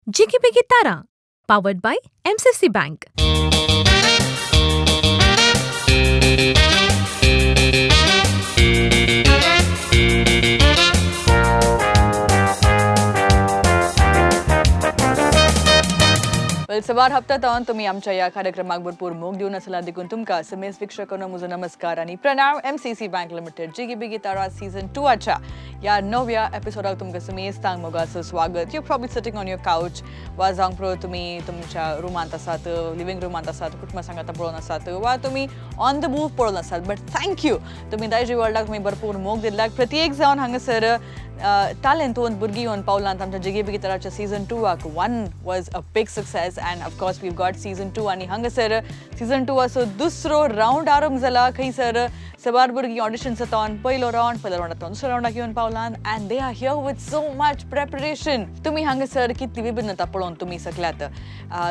Jiggy Biggy Tara, powered by MCC Bank. Well, सवार हप्त्यात तुम्ही आमच्या या कार्यक्रमाक भरपूर मोग दिवन आसला देखून तुमकां समेस वीक्षकांनो म्हजो नमस्कार आनी प्रणाम. एमसीसी बँक लिमिटेड जिगी बिगी तारा सीझन 2आच्या ह्या नव्या एपिसोडाक तुमकां समेस्तांक मोगाचो स्वागत. You probably sitting on your couch वा जावंक पुरो तुमी तुमच्या रुमांत आसात, लिव्हिंग रुमांत आसात, कुटुंबा सांगाता पळोवन आसात वा तुमी ऑन the move पळोवन आसात. बट thank you, तुमी दायजी वर्ल्डाक तुमी भरपूर मोग दिल्ल्याक. प्रत्येक जावन हांगासर तालेंतवंत भुरगीं येवन पावलांत आमच्या जिगी बिगी ताराच्या season 2आक. One was a big success and of course we got season 2 आनी हांगासर सीझन 2आचो दुसरो रावंड आरंभ जाला. खंयसर सबार भुरगीं ऑडिशन जाता. पयलो रावंड, पयल्या रावंडांत दुसऱ्या रावंडाक येवन पावलान and they are here with so much preparation. तुमी हांगासर कितली विभिन्नता पळोवन तुमी सकल्यात.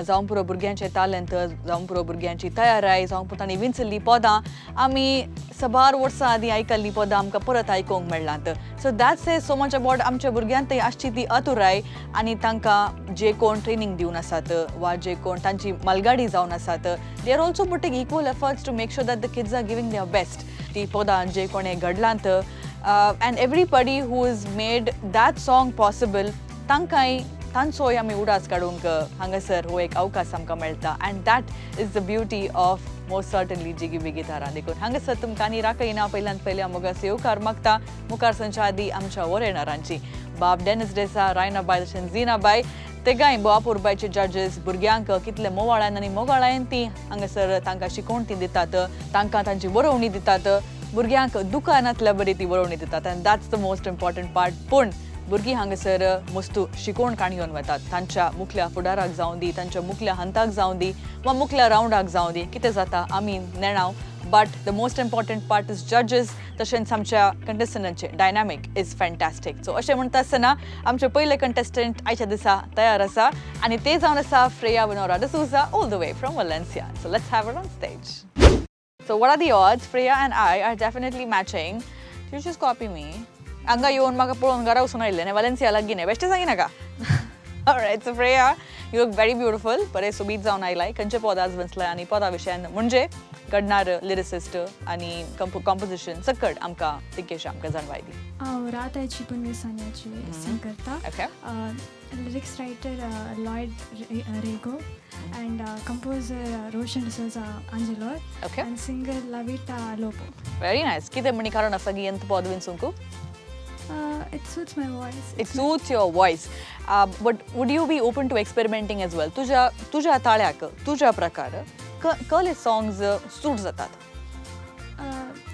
जावं पुरो भुरग्यांचें तालेंत, जावं पुरो भुरग्यांची तयाराय, जावं पुरो तांणी विंचल्लीं पदां. आमी सबार वर्सां आदीं आयकल्लीं पदां आमकां परत आयकूंक मेळ्ळांत. So that says so much about आमच्या भुरग्यांक थंय आसची ती अतुराय आनी तांकां जे कोण ट्रेनींग दिवन आसात वा जे कोण तांची मालगाडी जावन आसात, they are also putting equal efforts to make sure that the kids are giving their best. ती पदां जे कोणें घडलांत and everybody who is made that song possible, तांकांय तांचोय आमी उडास काडूंक हांगासर हो एक अवकाश आमकां मेळटा and that is the beauty of most certainly जिगी बिगी तारा. देखून हांगासर तुमकां आनी राखयना, पयल्यान पयल्या मोगाचो येवकार मागता. मुखार सरच्या आदी आमच्या वरेणारांची बाब डेनिस डेसा, रायनाबाय तशेंच झिनाबाय, तेगाय बोवापूरबायचे जजेस. भुरग्यांक कितले मोवाळान आनी मोगाळायन ती हांगासर तांकां शिकोवण ती दितात, तांकां तांची बरोवणी दितात, भुरग्यांक दुकानांतल्या बरी ती बरोवणी दितात and that's the most important part. पूण भुरगीं हांगासर मस्तू शिकोवण काण घेवन वतात. तांच्या मुखल्या फुडाराक जावं दी, तांच्या मुखल्या हंताक जावं दी वा मुखल्या रावंडाक जावं दी, कितें जाता आमी नेणाव, but the most important part is judges तशेंच आमच्या कंटेस्टंटांचे डायनामीक is fantastic. सो अशें म्हणटा आसतना आमचे पयले कंटेस्टंट आयच्या दिसा तयार आसा आनी ते जावन आसा Freya Vinora D'Souza, all the way from Valencia. So let's have her on stage. So what are the odds? Freya and I are definitely matching. You just copy me. हांगा येवन म्हाका पळोवन घरा वचून आयिल्लें न्ही, वलेन्सिया लागीं न्ही, बेश्टें सांगी नाका. Alright, so Freya, you look very beautiful. बरें सोबीत जावन आयलाय. खंयचे पदां बसलाय आनी पदा विशयान म्हणजे घडणार लिरिसिस्ट आनी कंपोजिशन सकट आमकां तिकेश आमकां जाणवाय दी. हांव रात आयची पण विसान्याची सिंग करता. Lyrics writer Lloyd Rego and composer Roshan D'Souza Angelore and singer Lavita Lobo. Very nice. कितें म्हणी कारण आसा की एंत पद विंचूंक? It suits my voice. It suits your voice. But would you be open to experimenting as well? तुझ्या तुझ्या ताळ्याक, तुझ्या प्रकार कहले सॉंग्स सूट जातात?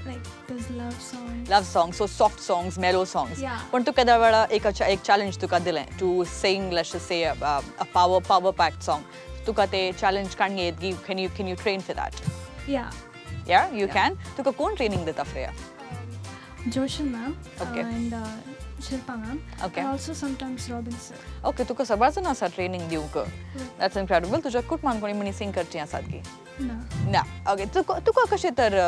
Like those love songs. Love songs, so soft songs, mellow songs. Yeah. पण तू केदा वेळा एक एक चॅलेंज तुका दिलें to sing, let's say, a power packed song, तुका ते चॅलेंज काण येत की can you train for that? Yeah. Yeah, you can. तुका कोण ट्रेनिंग दिता, Freya? Joshan ma'am and Shilpa ma'am. And also sometimes Robin sir. Okay, तुका सबार जाण आसा ट्रेनिंग दिवंक. That's incredible. तुज्या कुटुंबान कोणी म्हणी सिंग करची आसात की? ना. ना. ओके, तुका कशें तर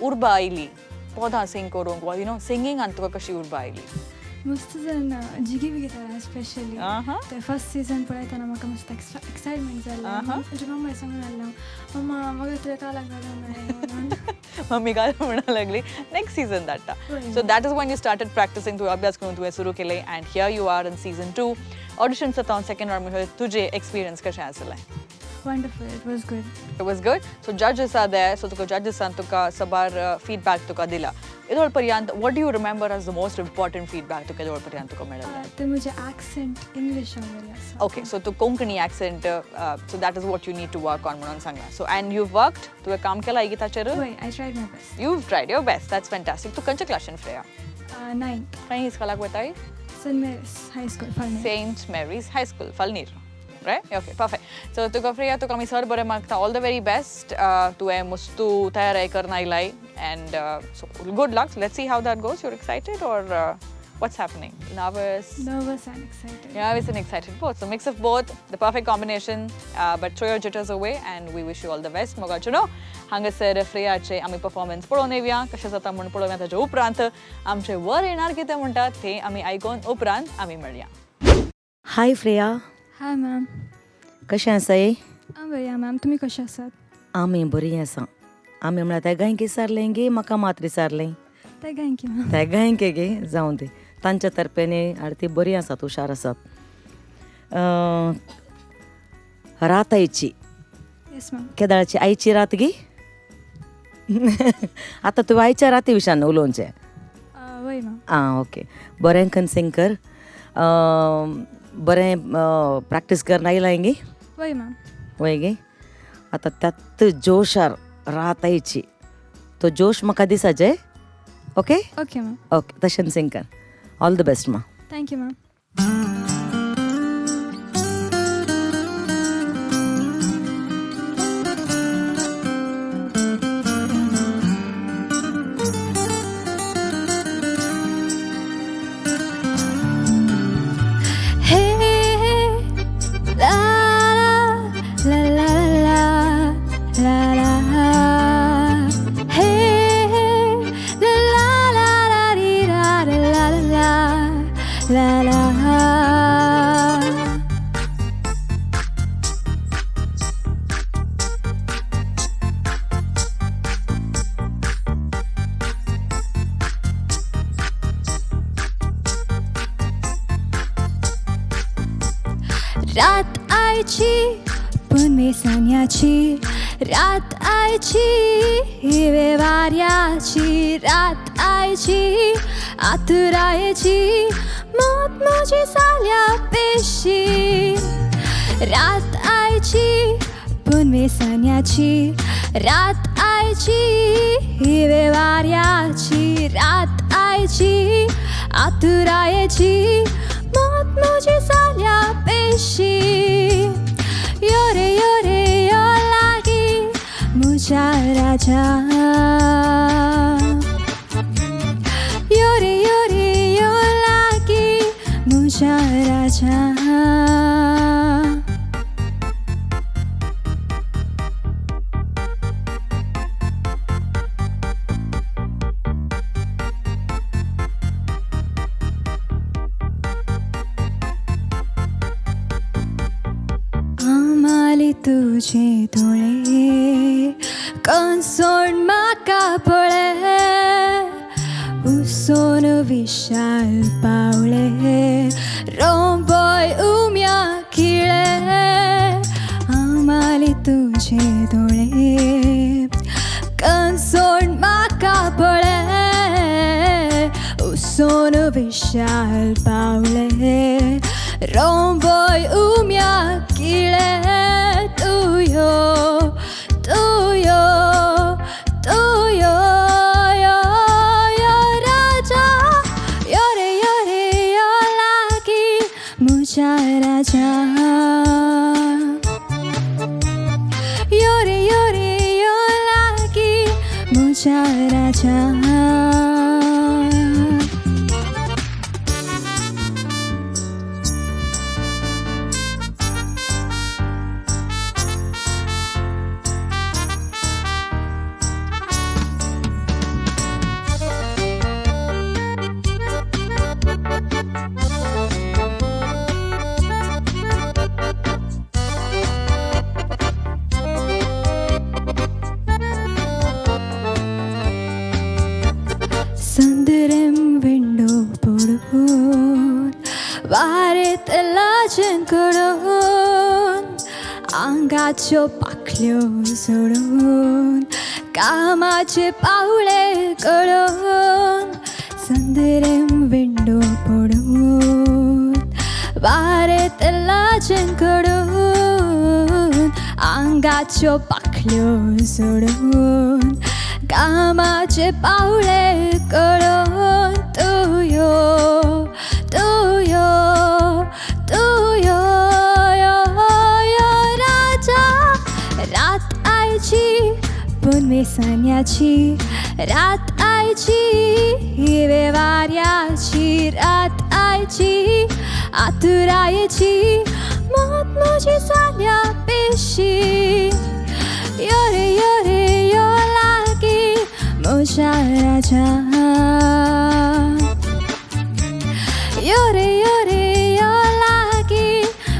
उर्बा आयली पदां सिंग करूंक वा you know सिंगिंगान तुका कशी उर्बा आयली? मस्त जाण जिगी बिगी तारा स्पेशली. ते फर्स्ट सीझन पळयतना म्हाका मस्त एक्सायटमेंट जाल्लें. म्हजे मम्मा सांगून आसलें, मम्मा, म्हाका तुवें कालाक घालूंक जाय म्हणून. मम्मी काय म्हणूंक लागली? नेक्स्ट सीझन धाडटा. वय. So that is when you started practicing. तुवें अभ्यास करून तुवें सुरू केलें and here you are in season 2 audition जाता. सेकंड रावंड तुजें एक्सपिरियन्स कशें आसलें? Wonderful, it was good. It was good. So judges are there. So तुका जजेसान तुका सबार फीडबॅक तुका दिला येदोळ पर्यंत. What do you remember as the most important feedback तुका येदोळ पर्यंत तुका मेळिल्लें? ते म्हजे एक्सेंट इंग्लिश वगैरे आसा. ओके, सो तूं Konkani accent, so that is what you need to work on म्हणून सांगला. सो अँड you worked, तुवें काम केलां गीताचेर? वय, I tried my best. You tried your best, that's fantastic. तूं खंयच्या क्लासीन, फ्रेया? नायन्थ. खंय इस्कोलाक वताय? Saint Mary's High School, Falnir. Saint Mary's High School, Falnir, right? Okay, perfect. So तुका फ्रेया, तुका आमी सर बरें मागता, ऑल the very best. तुवें मस्तू तयारी करन आयलाय and so good luck. Let's see how that goes. You're excited or what's happening? Nervous? Nervous and excited. Nervous and excited, both. So mix of both, the perfect combination. But throw your jitters away and we wish you all the best. मोगाचो हांगासर फ्रेयाचे आमी performance पळोवन येवया, कशें जाता म्हूण पळोवया. ताच्या उपरांत आमचे वर येणार कितें म्हणटात ते आमी आयकून उपरांत आमी मेळया. Hi, Freya. हाय मॅम. कशें आसाय? हांव बरी आहा मॅम, तुमी कशें आसात? आमी बरीं आसा. आमी म्हळ्यार तेगांय विचारलें गे, म्हाका मात्र विचारलें? तेगांय की मॅम. तेगांय गे, जावं दी. तांच्या तर्फेनी आरती बरी आसात, हुशार आसात. रात आयची. Yes ma'am. केदाळाची आयची रात गी? आतां तुवें आयच्या राती विशयान उलोवचें. वय मॅम. आं ओके, बरें कन सिंग कर, बरें प्रॅक्टीस कर आयलां गे? वय मॅम. वय गे. आतां त्यात जोशार रात आयची तो जोश म्हाका दिसाचे. ओके? Okay ma'am. Okay, तशें सिंग कर. ऑल the best मा. Thank you ma'am. Hey, la la la la la la la. Hey, la la la la di da da la la la la la. रात आयची पुनवेसान्याची, रात आयची हिवे वाऱ्याची, रात आयची आतुरायेची, मोत म्हजी जाल्या पेशी. रात आयची पुनवेसान्याची, रात आयची हिवे वाऱ्याची, रात आयची आतुरायेची, मोत म्हजी जाल्या पेशी. यो रे यो रे यो लागी म्हज्या राजा, यो रे यो रे यो लागी म्हज्या राजा. आमाली तुजे दोळे कनसोण म्हाका पळे, उसोन विशाल पावळे, रोंबोय उम्या खिळे. आमाली तुजे दोळे कनसोण म्हाका पळे, उसोन विशाल पावळे, रोंबोय उम्या खिळे. तूं यो तूं यो तूं यो यो यो राजा, यो रे यो रे यो लागी म्हज्या राजा, यो रे यो रे यो लागी म्हज्या राजा. संदरेम विंडो पडून वारेत लाजन कडून, आंगाच्यो पाखल्यो सोडून कामाचे पावळे कळून. संदरेम विंडो पडून वारेत लाजन कडून, आंगाच्यो पाखल्यो सोडून कामाचे पावळे कळून. तूं यो तूं यो तूं यो यो यो राजा, रात आयची पुनवेसान्याची, रात आयची हिवे वाऱ्याची, रात आयची आतुरायेची, मोत म्हजी जाल्या पेशी. यो रे यो रे यो लागी म्हज्या राजा, यो रे यो रे यो लागी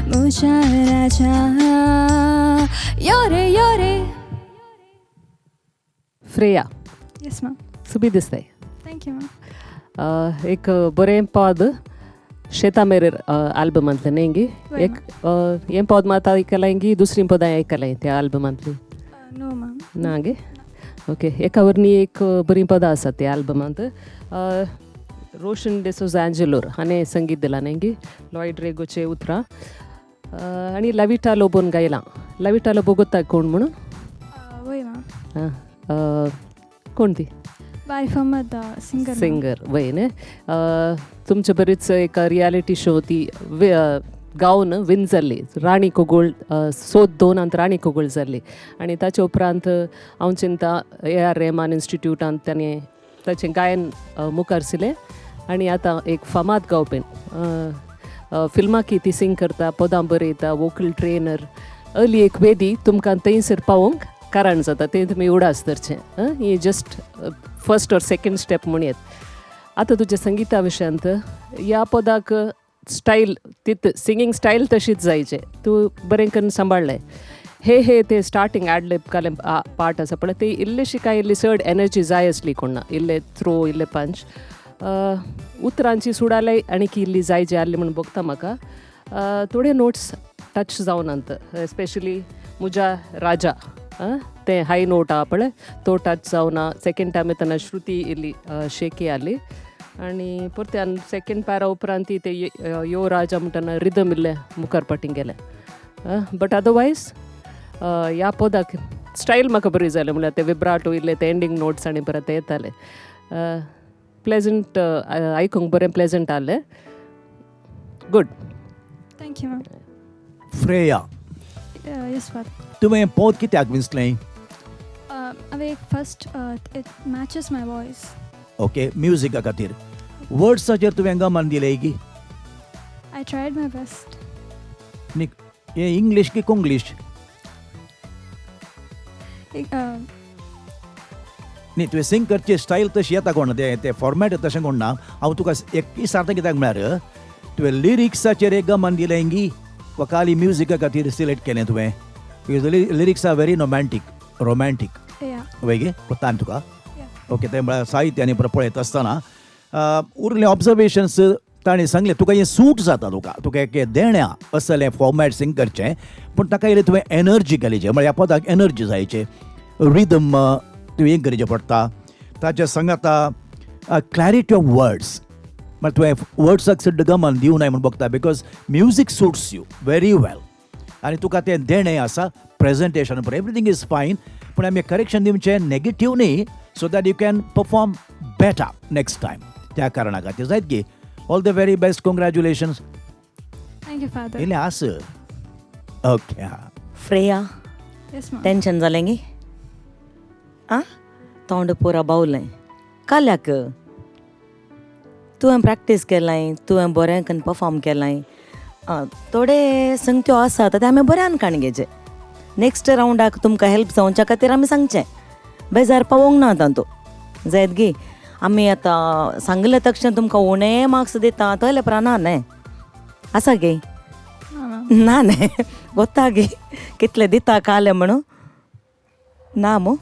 म्हज्या राजा राजा यो रे यो रे. फ्रेया. Yes ma'am. सुबी दिसताय. Thank you ma'am. एक बरें पद शेता मेरेर आल्बमांतलें न्ही गी? वय. एक हें पद मात आयकलां गी, दुसरीं पदां आयकलां त्या आल्बमांतलीं? No ma'am. ना गे? ओके, एका वरनी एक बरीं पदां आसात त्या आल्बमांत. रोशन डिसोजा एंजेलोर हाणें संगीत दिलां न्ही गी, लॉयड रेगोचे उतरां आनी लविटा लोबोन गायलां. लविटा लोबो गोत्ता कोण म्हणून? वय मॅम. आं, कोण ती? बाय फामाद सिंगर. सिंगर वय न्ही? तुमचे बरीच एक रियलिटी शो ती गावन विन जाल्ली, राणी कोगूळ, सोद दोनांत राणी कोगूळ जाल्ली. आनी ताचे उपरांत हांव चिंता ए आर रेहमान इन्स्टिट्यूटांत ताणें ताचें गायन मुखार सरलें आनी आतां एक फामाद गावपीण, फिल्माकी ती सिंग करता, पदां बरयता, वोकल ट्रेनर. अर्ली एक वेदी तुमकां थंयसर पावोवंक कारण जाता तें तुमी उडास धरचें. ही just first or second step म्हणयेत. आतां तुज्या संगिता विशयांत, ह्या पदाक स्टायल तित सिंगींग स्टायल तशीच जायचे, तूं बरें करून सांबाळ्ळें. हे हे ते स्टार्टींग ॲडलिप कालें पार्ट आसा पळय, ते इल्लीशी कांय इल्ली चड एनर्जी जाय आसली कोण ना, इल्ले थ्रो, इल्ले पंच. उतरांची सुडाले आनी की इल्ली जाय जी आहली म्हूण भोगता म्हाका. थोडे नोट्स टच जावनात, स्पेशली मुजा राजा तें हाय नोट आहा पळय, तो टच जावना. सेकेंड टायम येतना श्रुती इल्ली शेकी आहली आनी परते सेकेंड पॅरा उपरांत ते यो राजा म्हणटना रिदम इल्लें मुखार फाटीं गेलें. बट अदरवायज ह्या पदाक स्टायल म्हाका बरी जालें, म्हणल्यार ते विब्राटो इल्ले, ते एंडींग नोट्स आनी परत ते येताले प्लेजंट, आयकूंक बरें प्लेजंट आहलें. Good. Thank you ma'am. Freya. Yes father. तुवें पद कित्याक विंचलें? हांवें एक first it matches my voice. Okay, म्युजिका खातीर वर्ड्साचेर तुवें गमन दिलें की? I tried my best. न्ही, हें इंग्लीश की कोंग्लीश? न्ही, तुवें सिंग करची स्टायल तशी येता कोण, तें तें फॉर्मेट तशें कोण ना. हांव तुका एक विचारता, कित्याक म्हळ्यार तुवें लिरिक्साचेर एक गमन दिलें गी वा खाली म्युजिका खातीर सिलेक्ट केलें तुवें? Because lyrics are very romantic romantic. या. वय गे, कोत्ता न्ही तुका? ओके, तें म्हळ्यार साहित्य आनी पळयत आसतना उरलें ऑब्जर्वेशन्स ताणें सांगलें तुका, हें सूट जाता तुका, तुका एक देण्या असलें फॉर्मेट सिंग करचें. पूण ताका इल्लें तुवें एनर्जी घालीचे, म्हळ्यार ह्या पदाक एनर्जी जायचे, रिदम तुवें हें करचें पडटा. ताच्या सांगाता क्लॅरिटी ऑफ वर्ड्स, म्हळ्यार तुवें वर्ड्साक चड गमन दिवनाय म्हूण बघता, because music suits you very well आनी तुका तें देणें आसा. प्रेजेंटेशन बरें, एवरीथींग is fine, पूण आमी करेक्शन दिवचें, नेगेटीव न्ही, so that you can perform better next time. त्या कारणा खातीर जायत की. All the very best, congratulations. Thank you father. इल्लें आस, ओके हां. फ्रेया. Yes ma'am. Tension जालें गी? आं, तोंड पुरा बावलें काल्याक. तुवें प्रॅक्टीस केलाय, तुवें बरें कन्न परफॉर्म केलाय. आं, थोडे संगत्यो आसात ते आमी बऱ्यान काण घेचे. नेक्स्ट रावंडाक तुमकां हेल्प जावच्या खातीर आमी सांगचें, बेजार पावोंक ना तातूंत जायत गी. आमी आतां सांगले तक्षण तुमकां उणें मार्क्स दिता तसलें प्रा ना न्हय आसा गे? ना मॅम. ना न्हय? गोत्ता गे कितले दिता काले म्हणून? ना मू?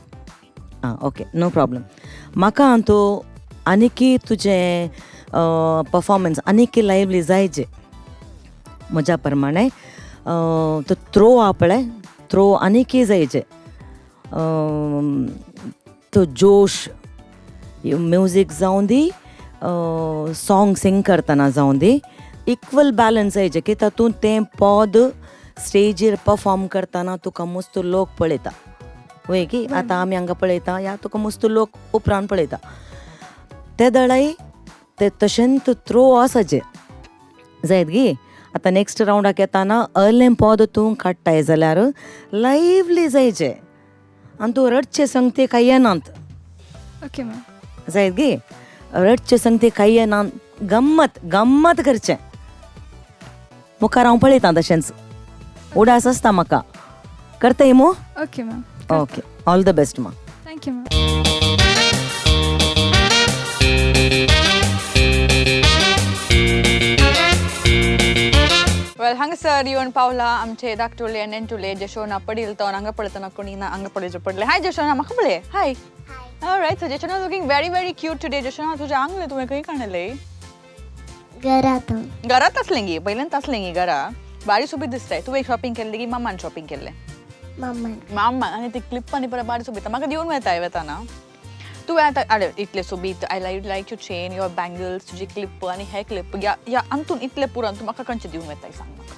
आं, ओके, नो प्रॉब्लम. म्हाका तूं आनीकी तुजें परफॉर्मन्स आनीकी लायवली जायचे म्हज्या प्रमाणे. तो थ्रो आहा पळय, थ्रो आनीकी जायचे, तो जोश, म्युजीक जावं दी, सॉंग सिंग करतना जावं दी, इक्वल बॅलन्स जायचे की तातूंत तें पद स्टेजीर परफॉर्म करतना तुका मस्त लोक पळयता वय की आतां आमी हांगा पळयता या तुका मस्त लोक उपरांत पळयता, ते दळाय ते तशेंच थ्रो आसाचे जायत गी. आतां नेक्स्ट रावंडाक येताना अर्लें पद तूं काडटाय जाल्यार लायवली जायचे आनी तूं रडचे संगते काय येनात. Okay ma'am. जायत गी? रडचे संगते काय येना, गम्मत गम्मत करचें. मुखार हांव पळयता तशेंच उडास आसता म्हाका. करताय मू? Okay ma'am. Okay, all the best मा. Thank you ma'am. Well, वेल हांगासर येवन पावला आमचे धाकटुले नेणटुले जशोना पडील तो हांगा पळयतना कोणी ना हांगा पळयचें पडलें. हाय जशोना, म्हाका पळय. हाय. Alright, so Jashona looking very very cute today. Jashona, तुझे आंगले तुवें खंय काडले? घरात. घरात असलें गी, पयल्यान आसलें गी घरा. बारी सोबीत दिसताय. तुवें शॉपिंग केल्लें की मामान शॉपिंग केल्लें? मम्मान. मामा. आनी ती क्लिप आनी परत बारी सोबीत म्हाका दिवन वता वेताना तुवें आतां. आरे इतले सोबीत, I like your chain, your bangles, तुजी क्लिप आनी हे क्लिप ह्या ह्या अंतून इतले पुरान तूं म्हाका खंयचें दिवन वताय सांग म्हाका.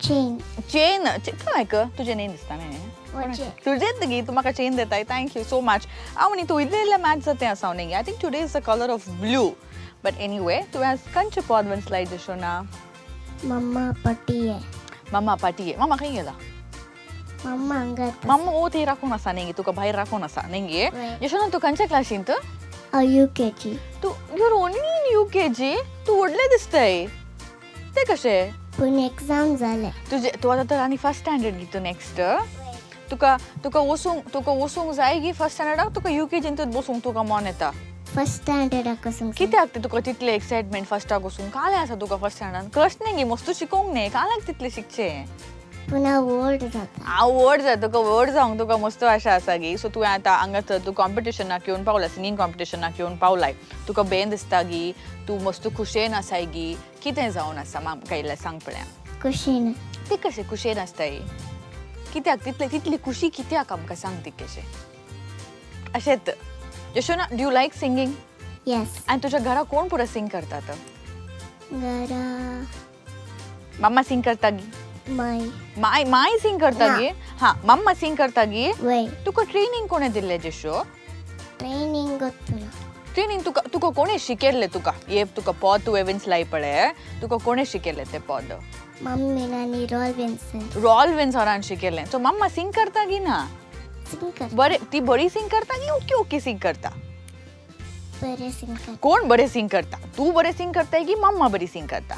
चेन. चेन काय क तुजें न्ही दिसता न्ही? म्हजें. तुजेंच गी, तूं म्हाका चेन दिताय. Thank you so much. हांव न्ही तूं इल्लें इल्लें मॅच जातें आसा न्ही. I think today is the colour of blue, but anyway तुवें आज खंयचें पद वंचलाय जशोना? मम्मा पटिये. मम्मा पाटिये. मम्मा खंय गेला? मम्मा हांगात. मम्मा ओ थंय राखून आसा न्ही, तुका भायर राखून आसा न्ही गे? वय. यशोना, तूं खंयच्या क्लासींत? UKG. तूं your only in UKG? तूं व्हडलें दिसताय, तें कशें? पूण एग्जाम जाले. तुजें तूं आतां तर आनी फर्स्ट स्टँडर्ड गी तूं नेक्स्ट. तुका तुका वचूंक तुका वचूंक जाय गी फर्स्ट स्टँडर्डाक? तुका युकेजीन बसूंक तुका मन येता? फर्स्ट स्टँडर्डाक वचूंक. कित्याक ते तुका तितलें एक्सायटमेंट फर्स्टाक वचूंक? कालें आसा तुका फर्स्ट स्टँडर्डान? कश्ट न्ही गी, मस्तू शिकोवंक न्ही, काल्याक तितलें शिकचें? पूण हांव व्हड जाता. हांव व्हड जाय तुका, व्हड जावंक तुका मस्त आशा आसा गी. सो तुवें आतां हांगासर तूं कॉम्पिटिशनाक येवन पावला, सिंगींग कॉम्पिटिशनाक येवन पावलाय, तुका बेन दिसता गी? तूं मस्त खुशयेन आसाय गी? कितें जावन आसा म्हाका इल्लें सांग पळया. खुशीन. ती कशें खुशयेन आसताय? कित्याक तितले तितली खुशी कित्याक आमकां सांग ती कशें अशेंच. Yashona, do you like singing? Yes. आनी तुज्या घरा कोण पुरो सिंग करतात? घरा मम्मा सिंग करता गी? माय. माय माय सिंग करता गी? हां, मम्मा सिंग करता गी? वय. तुका ट्रेनींग कोणें दिल्लें जशो? ट्रेनींग गोत्तुना. ट्रेनींग तुका तुका कोणें शिकयल्लें? तुका हे तुका पद तुवें विंचलाय पळय, तुका कोणें शिकयल्लें तें पद? मम्मीन आनी रॉलविन्सन. रॉलविन सरान शिकयल्लें. सो मम्मा सिंग करता गी ना? सिंग करता. बरें, ती बरी सिंग करता गी ओके ओके सिंग करता? बरें सिंग करता. कोण बरें सिंग करता? तूं बरें सिंग करताय की मम्मा बरी सिंग करता?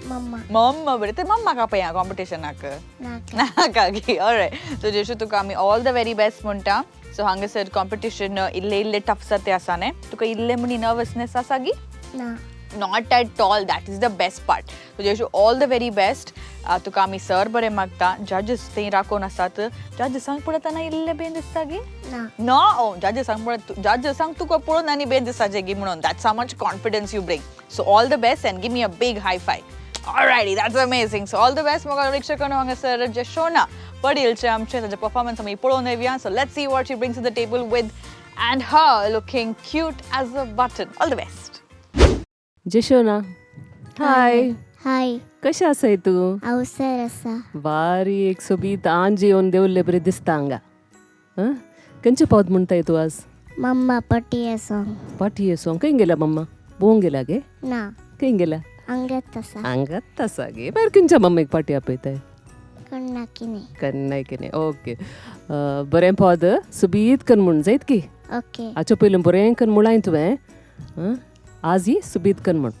मम्मा. मम्मा बरें. तर मम्मा आपया कॉम्पिटिशनाक? नाका. नाका गी? ऑलरायट, सो जेशू तुका आमी ऑल the very best म्हणटा. सो हांगासर कॉम्पिटिशन इल्लें इल्लें टफ जाते आसा न्ही, तुका इल्लें म्हणी नर्वसनेस आसा गी? ना. Not at all, that is the best part. So Jeshu, all the very best तुका आमी. सर बरें मागता, जजीस थंय राखून आसात. जजीसांक पळयतना इल्लें बेन दिसता गी? ना. ना, जजीसांक पळय, जजीसांक तुका पळोवन आनी बेन दिसताचें गी म्हणून. That's how much confidence you bring. So all the best and give me a big high five. Alrighty, that's amazing. So all the best मोगाळ प्रेक्षकांनो. हांगासर जशोना पडीलचे आमचे ताजे परफॉर्मन्स आमी पळोवन येवया. So let's see what she brings to the table with and her looking cute as a button. All the best. Jashona, hi. हाय. कशें आसाय तूं? अवसर आसा. बारी एक सोबीत आंज येवन देंवल्ले बरें दिसता हांगा. आं, खंयचें पद म्हणटाय तूं आज? मम्मा पटिये सॉंग. पाटये सॉंग. खंय गेल्या मम्मा? भोंवंक गेल्या गे? ना. खंय गेल्या? हांगात आसा. हांगात आसा गे? मागीर खंयच्या मम्मीक पाटी आपयताय? कोणाकी न्ही. केन्नाय कितें. ओके, बरें पद सोबीत कन्न म्हूण जायत की. ओके. हाचे पयलीं बरें कन्न म्हळाय तुवें, आं, आजय सोबीत कन्न म्हण.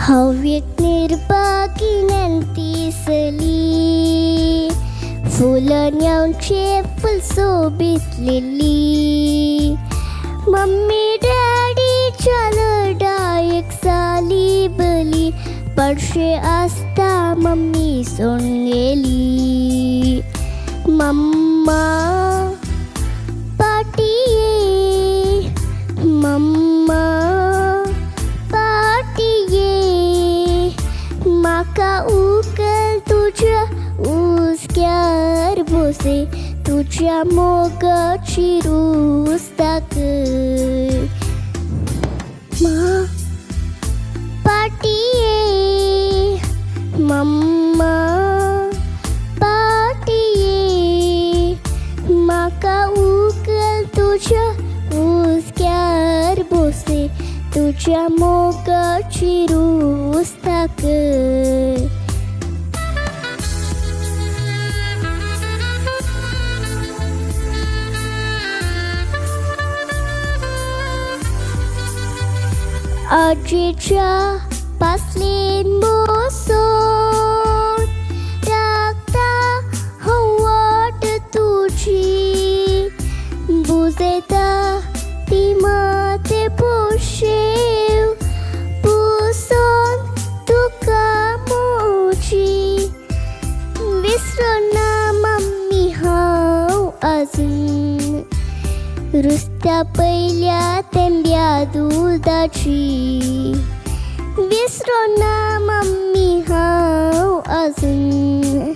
हवेक निर्भागिनंतीसली फुलं येवचे फुल सोबितलेली मम्मी डॅडीच्या लढायक साली बली पडशे आसता मम्मी सोडून गेली. मम्मा पाटिये, मम्मा पाटिये, म्हाका उकल तुज्या उस्क्यार बोसे, तुज्या मोगाची रूच दाखय. मा पाटिये, मम्मा पाटिये, म्हाका उकल तुज्या उस्क्यार बोसे, तुज्या मोगाची रूच. दाखय. आजेच्या पासलेन बसोन राखता हांव वाट तुजी, बुजयता ती माते पोशेव पुसोन तुका मोजी. विसरना मम्मी हांव अजून रुस्त्या पयल्या तेंब्या दुदाची. विसरना मम्मी हांव अजून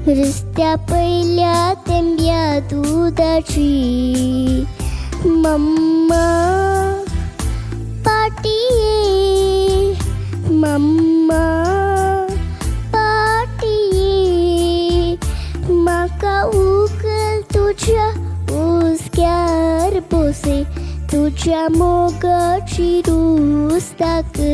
रुस्त्या पयल्या तेंब्या दुदाची. मम्मा पाटये, मम्मा पाटये, म्हाका उकल तुज्या उस्क्यार बोसे, तुज्या मोगाची रूस दाखय.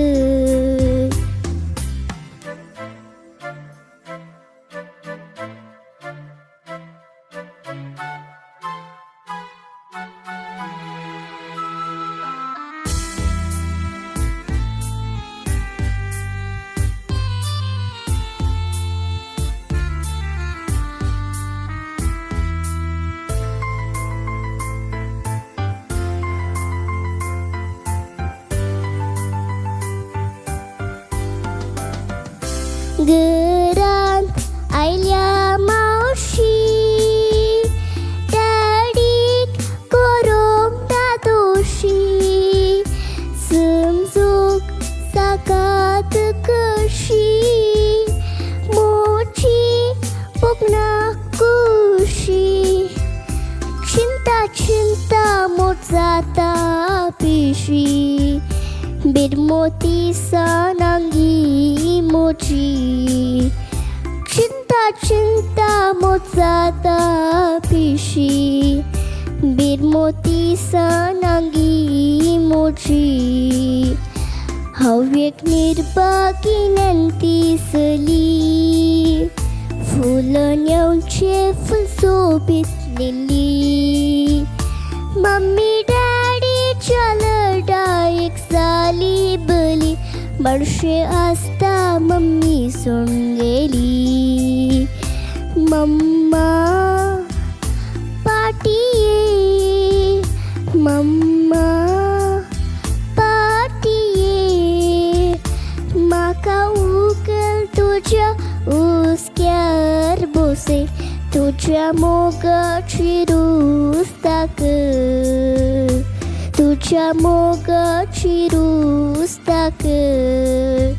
घरांत आयल्या मावशी, डॅडीक करूंक ना दोशी, समजूंक साकात कशी मोची भोगना कुशी. चिंता चिंता मोट जाता पिशी, बिरमोती सनांगी मोची. चिंता चिंता मोट जाता पिशी, बिरमोती सनांगी मोची. हांव एक निर्भागी चली, फुलां येवचें फूल सोबीत लिली. मम्मी डॅडीच्या लढायेक जाली बली, बारशे आसता मम्मी सोडून गेली. मम्मा पाटये, मम्मा पाटये, म्हाका उकल तुज्या उस्क्यार बोसे, तुज्या मोगाची रूस दाखय, तुज्या मोगाची रूस दाखय,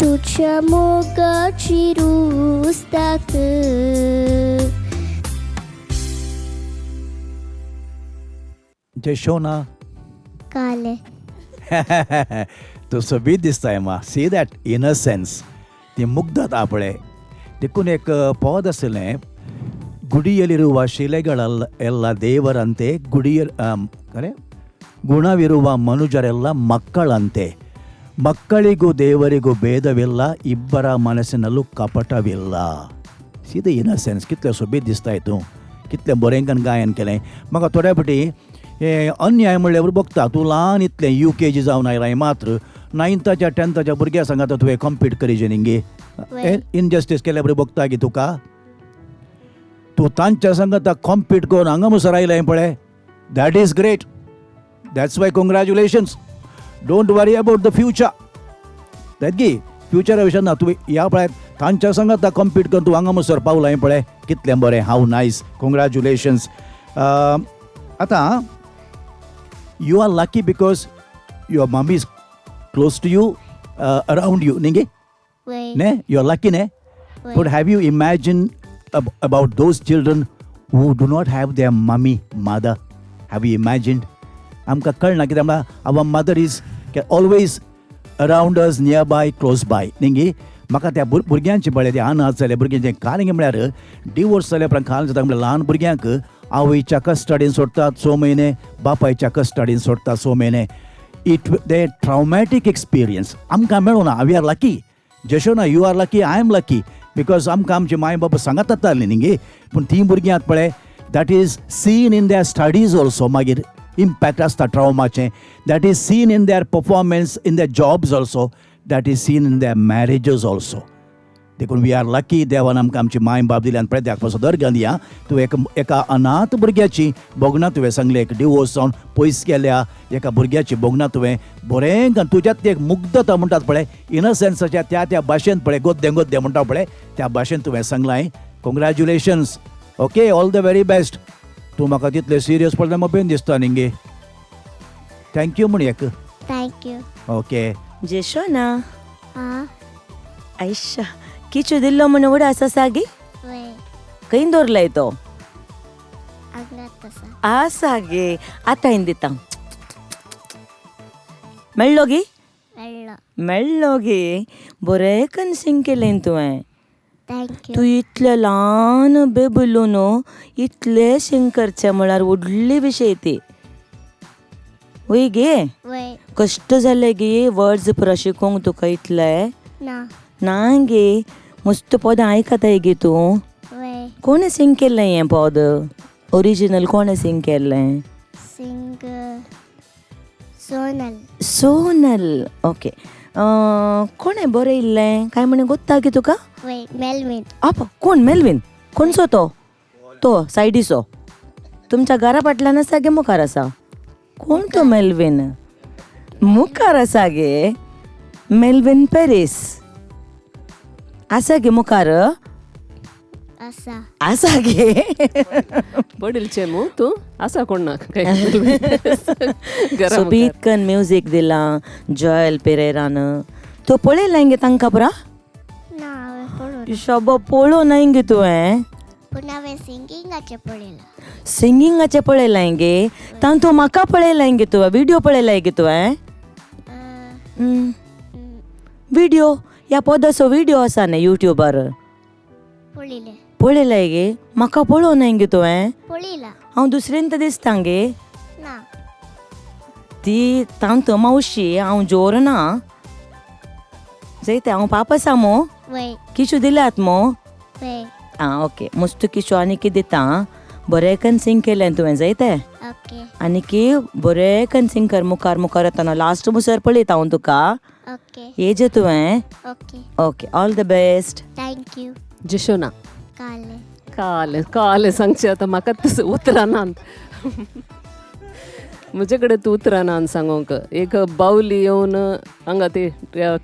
तुज्या मोगाची रूस दाखय. जशोना. काले. तूं सोबीत दिसताय मा. सी that innocence, ती मुग्धता पळय. देखून एक पद आसलें, ಗುಡಿಯಲ್ಲಿರುವ ಶಿಲೆಗಳೆಲ್ಲ ಎಲ್ಲ ದೇವರಂತೆ, ಗುಡಿಯ ಅರೆ ಗುಣವಿರುವ ಮನುಜರೆಲ್ಲ ಮಕ್ಕಳಂತೆ, ಮಕ್ಕಳಿಗೂ ದೇವರಿಗೂ ಭೇದವಿಲ್ಲ, ಇಬ್ಬರ ಮನಸ್ಸಿನಲ್ಲೂ ಕಪಟವಿಲ್ಲ. सी the innocence, कितलें सोबीत दिसताय तूं, कितलें बरें करून गायन केलें. म्हाका थोड्या फावटी हें अन्याय म्हणल्यार बघता तूं ल्हान इतलें UKG जावन आयलां मात्र नायन्थाच्या टेंथाच्या भुरग्यां सांगाता तुवें कम्पीट करीजे न्ही गे. इनजस्टीस केल्या बरें बघता गी तुका, तूं तांच्या सांगाता कॉम्पीट करून हांगा मुसर आयलें पळय. That is great, that's why congratulations. Don't worry about the future, that गी फ्युचरा विशय ना. तुवें ह्या पळय तांच्या सांगाता कॉम्पीट करून तूं हांगा मुसर पावलां पळय, कितलें बरें, हाव नायस, कॉंग्रॅच्युलेशन्स. आतां you are lucky because your mummy is close to you, around you न्ही गे. वय. ने you are lucky ने. वय. But have you imagined about those children who do not have their mummy, mother? Have you imagined? आमकां कळना कित्याक म्हळ्यार our mother is always around us, near by, close by न्ही गे. म्हाका त्या भुरग्यांचे पळय ते अनाथ जाले भुरग्यांचे कारण म्हळ्यार डिवोर्स जाल्या उपरांत कारण जाता म्हळ्यार ल्हान भुरग्यांक आवयच्या कस्टडीन सोडटात 6 म्हयने, बापायच्या कस्टडीन सोडटात 6 म्हयने. It they traumatic experience आमकां मेळूना. We are lucky Jashona, you are lucky, I am lucky, because आमकां आमचे माय बाबा सांगत जातालीं न्ही गे. पूण तीं भुरगीं आतां पळय, that is seen in their studies also. मागीर इम्पॅक्ट आसता ट्रावमाचें, that is seen in their performance in their jobs also, that is seen in their marriages also. देखून we are lucky, देवान आमकां आमची माय बाप दिली. आनी पळय दाखपाचो दर गांधी तूं एक एका अनाथ भुरग्याची भोगणां तुवें सांगलें, एक डिवोर्स जावन पयस गेल्या एका भुरग्याची भोगणां तुवें बरें तुज्यात एक मुग्धता म्हणटात पळय, इनोसन्साच्या त्या त्या भाशेन पळय, गोद्दे गोद्दे म्हणटा पळय त्या भाशेन तुवें सांगलां. Congratulations, okay, all the very best. तूं म्हाका तितलें सिरियस पळयता म्हाका बेन दिसता न्ही गे. Thank you म्हण एक. Thank you. Okay. Jeshona. आ. आयशा किचू दिल्लो म्हण उडा आसा सागी. वय. खंय दवरलाय तो? आंगात आसा. आसा गे, आतां हिंद दिता. मेळ्ळो गे? मेळ्ळो. मेळ्ळो गे, बरें कन सिंग केलें तुवें. Thank you. तूं इतलें ल्हान बेबुलो न्हू, इतलें सिंग करचें म्हळ्यार व्हडली विशय ती. वय गे? वय. कश्ट जाले गे वर्ड्स पुरा शिकोवंक तुका इतले? ना. ना गे, मस्त पदां आयकताय गे तूं. वय. कोणें सिंग केल्लें हें पद? ओरिजिनल कोणें सिंग केल्लें? सिंग सोनल. सोनल, ओके. कोणें बरयल्लें काय म्हण गोत्ता गे तुका? वय, मेलवीन. आप कोण मेलवीन? कोणचो तो? तो सायडीचो तुमच्या घरा फाटल्यान आसा गे मुखार आसा? कोण तो मेलवीन? मुखार आसा गे, मेलवीन पेरीस आसा गे मुखार? आसा. आसा गे. पडिलचें मू तूं आसा कोण ना घरा. सोबीत कन म्युजीक दिलां जॉयल पेरेरान. तो पळयलें गे तांकां पुरा? ना, हांवें पळोवना. शोबो पळोवं नाय गे तुवें? पूण हांवें सिंगिंगाचें पळयलां. सिंगिंगाचें पळयलें गे? तातूंत म्हाका पळयलें गे तुवें? व्हिडियो पळयलाय गे तुवें? व्हिडियो ह्या पदाचो व्हिडियो आसा न्ही युट्यूबार. पळयलें. पळयलाय गे? म्हाका पळोवं नाय गे तुवें? पळयलां. हांव दुसरेन तर दिसता गे? ना. ती तांत मावशी, हांव जोर ना जयते. हांव पाप आसा मो? वय. किशू दिल्यात मो? वय. आं ओके, मस्त किशू आनी कितें दिता. बरें कन सिंग केलें तुवें जयते. ओके. आनी की बरें कन सिंग कर, मुखार मुखार येतना लास्ट मुसर पळयता हांव तुका. ओके. येजे तुवें. Okay. Okay, all the best. Thank you. Jeshona. काले. काले काले सांगचें आतां म्हाका तसो उतरां नात म्हजे कडेन तूं उतरां ना सांगूंक. एक बावली येवन हांगा ती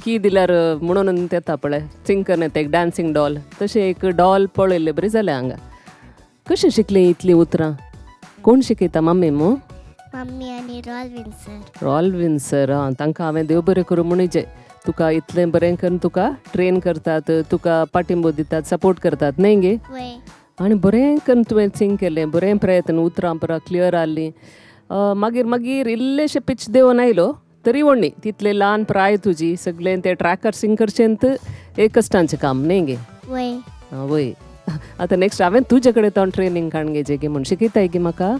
की दिल्यार म्हणून येता पळय, सिंग येता, एक डान्सींग डॉल, तशें एक डॉल पळयल्लें बरी जालें हांगा. कशें शिकलीं इतलीं उतरां? कोण शिकयता? मम्मी मू? मम्मी आनी रॉलवीन सर. रॉलवीन सर, आं, तांकां हांवें देव बरें करूं म्हणीजे. तुका इतलें बरें करून तुका ट्रेन करतात, तुका पाठिंबो दितात, सपोर्ट करतात न्ही गे? वय. आनी बरें करून तुवें सिंग केलें, बरें प्रयत्न, उतरां पुरा क्लियर आहलीं. मागीर मागीर इल्लेशें पिच देंवन आयलो तरी व्हडली तितलें ल्हान प्राय तुजी सगळें तें ट्रॅकार सिंग करचें एक कश्टांचें काम न्ही गे? वय. आं वय. आतां नेक्स्ट हांवें तुजे कडेन तो ट्रेनींग काडून घेवचें गे म्हूण शिकयताय गे म्हाका?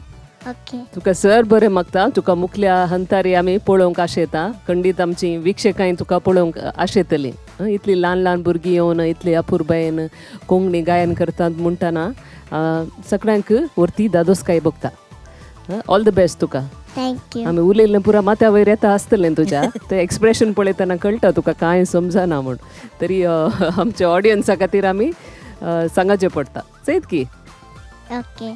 ओके. तुका सर बरें मागता, तुका मुखल्या हंतारी आमी पळोवंक आशेता. खंडीत आमची विक्षकांय तुका पळोवंक आशेतलीं. इतलीं ल्हान ल्हान भुरगीं येवन इतली अपुरबायेन कोंकणी गायन करतात म्हणटना सगळ्यांक व्हरती दादोसकाय भोगता. ऑल the best तुका. Thank you. आमी उलयल्लें पुरा माथ्या वयर येता आसतलें तुज्या, तें एक्सप्रेशन पळयतना कळटा तुका कांय समजना म्हूण. तरी आमच्या ऑडियन्सा खातीर आमी सांगाचें पडटा चयत की. ओके.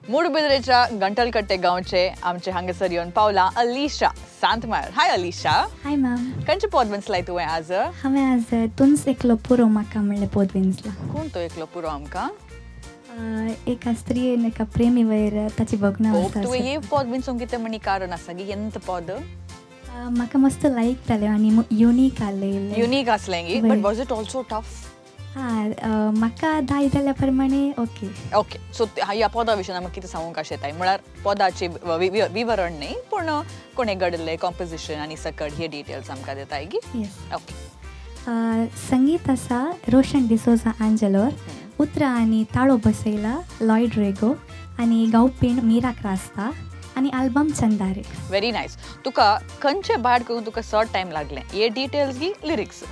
मूडबिद्रेच्या गंटलकट्टे गांवचे आमचे हांगासर येवन पावला अलिशा सांतमार. हाय अलिशा. हाय मॅम. खंयचें पद विंचलाय तुवें आज? हांवें आज तुंच एकलो पुरो म्हाका म्हणलें पद विंचलां. कोण तो एकलो पुरो आमकां? एका स्त्रियेन एका प्रेमी वयर ताची भोगणां आसता. तुवें हे पद विंचूंक कितें म्हणी कारण आसा की एंत पद? म्हाका मस्त लायक जालें आनी युनीक आहलें. युनीक आसलें गी, but was it also tough? हां, म्हाका दाय जाल्या प्रमाणे ओके. ओके, सो ह्या पदा विशयान आमकां कितें सांगूंक आशेताय? म्हळ्यार पदाचें विवरण न्ही, पूण कोणें घडलें, कॉम्पोजिशन आनी सकट हे डिटेल्स आमकां दिताय गी? येस. ओके. संगीत आसा रोशन डिसोजा आंजेलोर, उतरां आनी ताळो बसयला लॉयड रेगो आनी गावपीण मीरा क्रास्ता आनी आल्बम चंदारे. Very nice. तुका खंयचे भायर करूंक तुका चड टायम लागलें, हे डिटेल्स की लिरिक्स?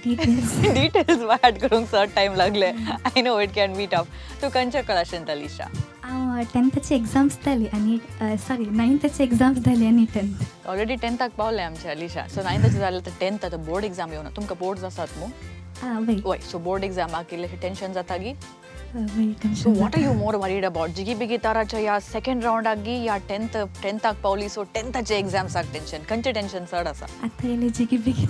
डिटेल्स. डिटेल्स वायट करूंक चड टायम लागले. I know it can be tough. तूं खंयच्या क्लासीन अलिशा? हांव टेंथाची एग्जाम्स जाली आनी सॉरी, नायन्थाची एग्जाम्स जाली आनी टेंथ. ऑलरेडी टेंथाक पावलें आमचें अलिशा. सो नायन्थाचें जालें तर टेंथ आतां बोर्ड एग्जाम येवन, तुमकां बोर्ड्स आसात मू? वय. वय, सो बोर्ड एग्जामाक इल्लें टेंशन जाता गी? वय. So tension. What are you more worried about, Jigi Bigi ताराच्या ह्या सेकंड रावंडाक गी या टेंथ, टेंथाक पावली सो टेंथाचे एग्जाम्साक टेंशन, खंयचें टेंशन चड आसा? आतां येयलें जिगी बिगी.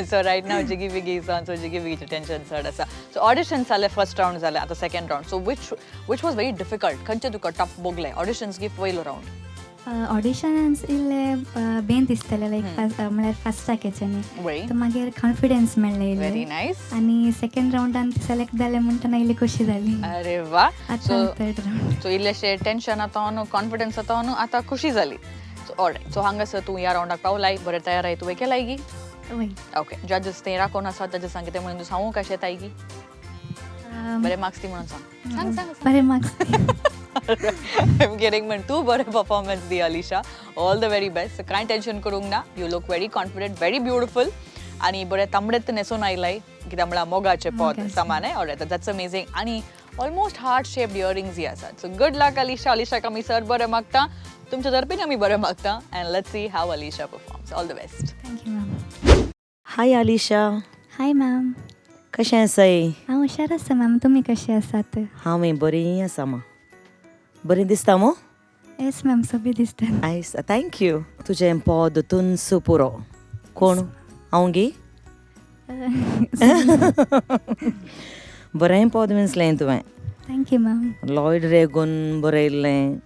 So right now Jigi Bigi is on, so जिगी बिगीचें tension चड आसा. सो ऑडिशन्स जाले, फर्स्ट रावंड जालें, आतां second round. So which was very difficult, खंयचें तुका टफ भोगलें, ऑडिशन्स गी पयलो रावंड? ऑडिशन्स इल्ले बेन दिसतले, लायक म्हळ्यार फर्स्टाक हेच्यानी. वय तर मागीर कॉन्फिडन्स मेळ्ळें व्हेरी इल्लें नायस. आनी सेकंड रावंडान सिलेक्ट जालें म्हणटना इल्ली खोशी जाली. अरे वा. आतां सो थर्ड रावंड. सो इल्लेशें टेंशन आतां, कॉन्फिडन्स आतां, आतां खुशी जाली. सो ऑलरायट, सो हांगासर तूं ह्या रावंडाक पावलाय, बरें तयार आहाय तुवें केलाय गी? वय. ओके, जजेस ते राखोन आसा, जजेस कितें म्हणून तूं सांगूंक कशें येताय गी? बरे मार्क्स दी म्हणून सांग, सांग सांग. बरे marks. I'm kidding, पण तूं बरें performance the Alisha. All the very best. कांय टेंशन करूंक ना. You look very confident, very beautiful आनी बरें तांबडेच न्हेसून आयलाय, कित्याक म्हळ्यार मोगाचें पद मोगाचें. समान आहे. Alright, that's amazing. आनी ऑलमोस्ट हार्ट शेप्ड इयरिंग्स ही आसात. So good luck Alisha. अलिशाक आमी सर बरें मागता, तुमच्या तर्फेन आमी बरें मागता. And let's see how Alisha performs. All the best. Thank you ma'am. Hi Alisha. Hi ma'am. कशें आसाय? हांव हुशार आसा मॅम, तुमी कशी आसात? हांव बरी आसा मा. बरें दिसता मो? येस मॅम, सोबीत दिसता. आयस, thank you. तुजें पद तुंस पुरो कोण हांव गी? बरें पद विंचलें तुवें. Thank you ma'am. Lloyd रेगून बरयल्लें,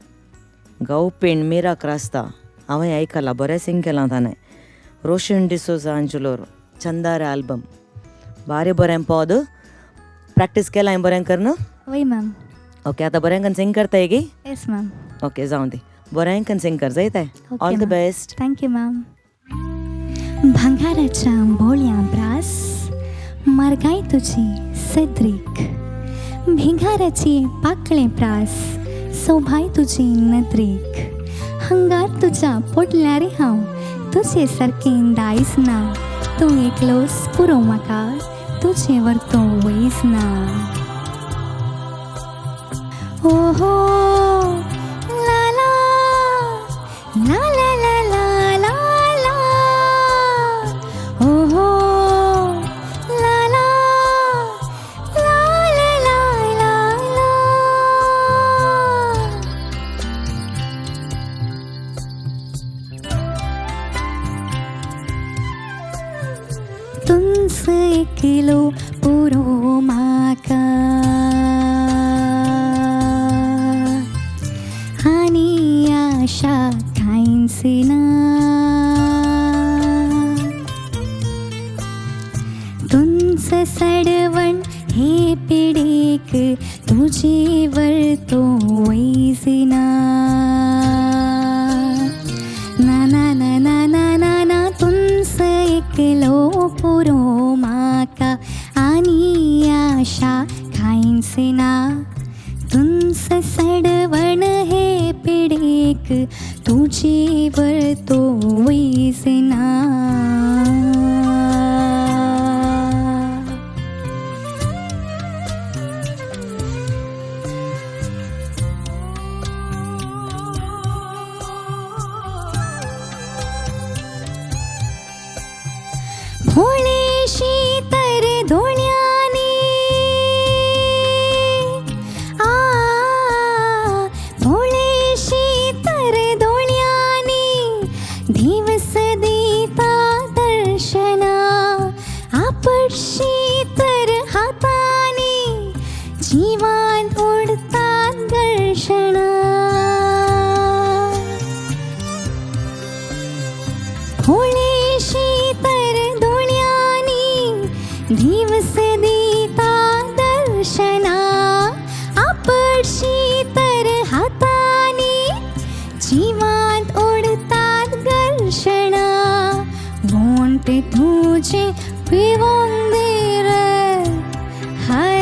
गांवपीण मीरा क्रास्ता, हांवें आयकलां, बरें सिंग केलां ताणें. रोशन डिसोजा आंजुलोर, चंदार आल्बम, बारी बरें पद. प्रॅक्टीस केलां बरें करून? वय मॅम. ओके, आतां बरें करून सिंग करताय गी? Yes ma'am. Okay, जावं दी, बरें करून सिंग कर जायताय. All the best. Thank you ma'am. भांगाराच्या बोळयां brass मार्गाय तुजी सद्रीक, भिंगाराची पाकळें प्रास सोभाय तुजी नदरीक, हंगार तुज्या पोटल्यार हांव तुजे सारकें दायज ना, तूं एकलोच पुरो म्हाका तुजें वरतो वयज ना. ओ हो ला ला ला ला ला ला ला ला, ओ हो ला ला ला ला ला ला ला. तुंस एकलो पुरो म्हाका आनी आशा कांयच ना, तुंच सडवण हे पिडेक तुजे वरतो वैज ना, ना ना ना ना ना ना ना, तुंच एकलो पुरो म्हाका आनी आशा कांयच ना, तुंच सडवण हे पिडेक तुजे वरतो वैज ना. भोळेशी तर दोळ्यांनी, आ भोळेशी तर दोळ्यांनी दिवस दिता दर्शना, आपटशी तर हातांनी जिवान ओडतात दर्शना. भोळेशी तर दोळ्यांनी दिवस दिता दर्शना, आपटशी तर हातांनी जिवांत ओडतात घर्षणा, वोंट तुझे पिवोन दे रे हाय